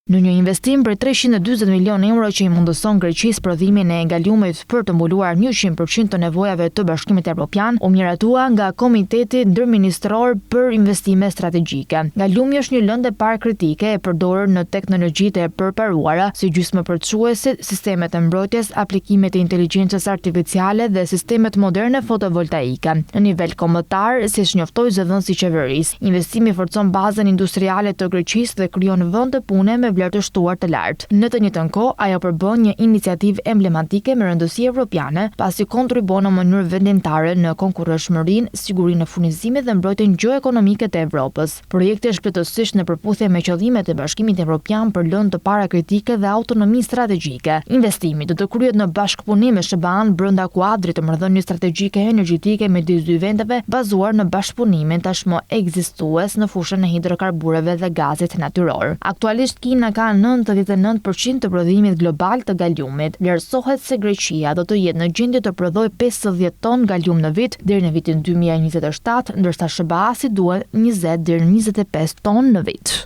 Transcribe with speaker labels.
Speaker 1: Në një investim prej 340 milionë euro që i mundëson Greqisë prodhimin e galiumit për të mbuluar 100% të nevojave të Bashkimit Evropian, u miratua nga Komiteti Ndërministror për Investime Strategjike. Galiumi është një lëndë e parë kritike e përdorur në teknologjitë e përparuara, si gjysmëpërçuesit, sistemet e mbrojtjes, aplikimet e inteligjencës artificiale dhe sistemet moderne fotovoltaike. Në nivel kombëtar, siç njoftoi zëdhënësi i qeverisë, Investimi forcon bazën industriale të Greqisë dhe krijon vende pune me vlerë të shtuar të lartë. Në të njëjtën kohë, ajo përbën një iniciativë emblematike me rëndësi evropiane, pasi kontribuon në mënyrë vendimtare në konkurrueshmërinë, sigurinë e furnizimit dhe mbrojtjen gjeoekonomike të Evropës. Projekti është plotësisht në përputhje me qëllimet e Bashkimit Evropian për lëndë të para kritike dhe autonomi strategjike. Investimi do të kryhet në bashkëpunim me SHBA-në brenda kuadrit të marrëdhënies strategjike energjetike midis dy vendeve, bazuar në bashkëpunimin tashmë ekzistues në fushën e hidrokarbureve dhe gazit natyror. Aktualisht Kina ka 99 për qind të prodhimit global të galiumit. Vlerësohet se Greqia do të jetë në gjendje të prodhojë 50 tonë galium në vit deri në vitin 2027, ndërsa SHBA-së i duhen 20 deri në 25 tonë në vit.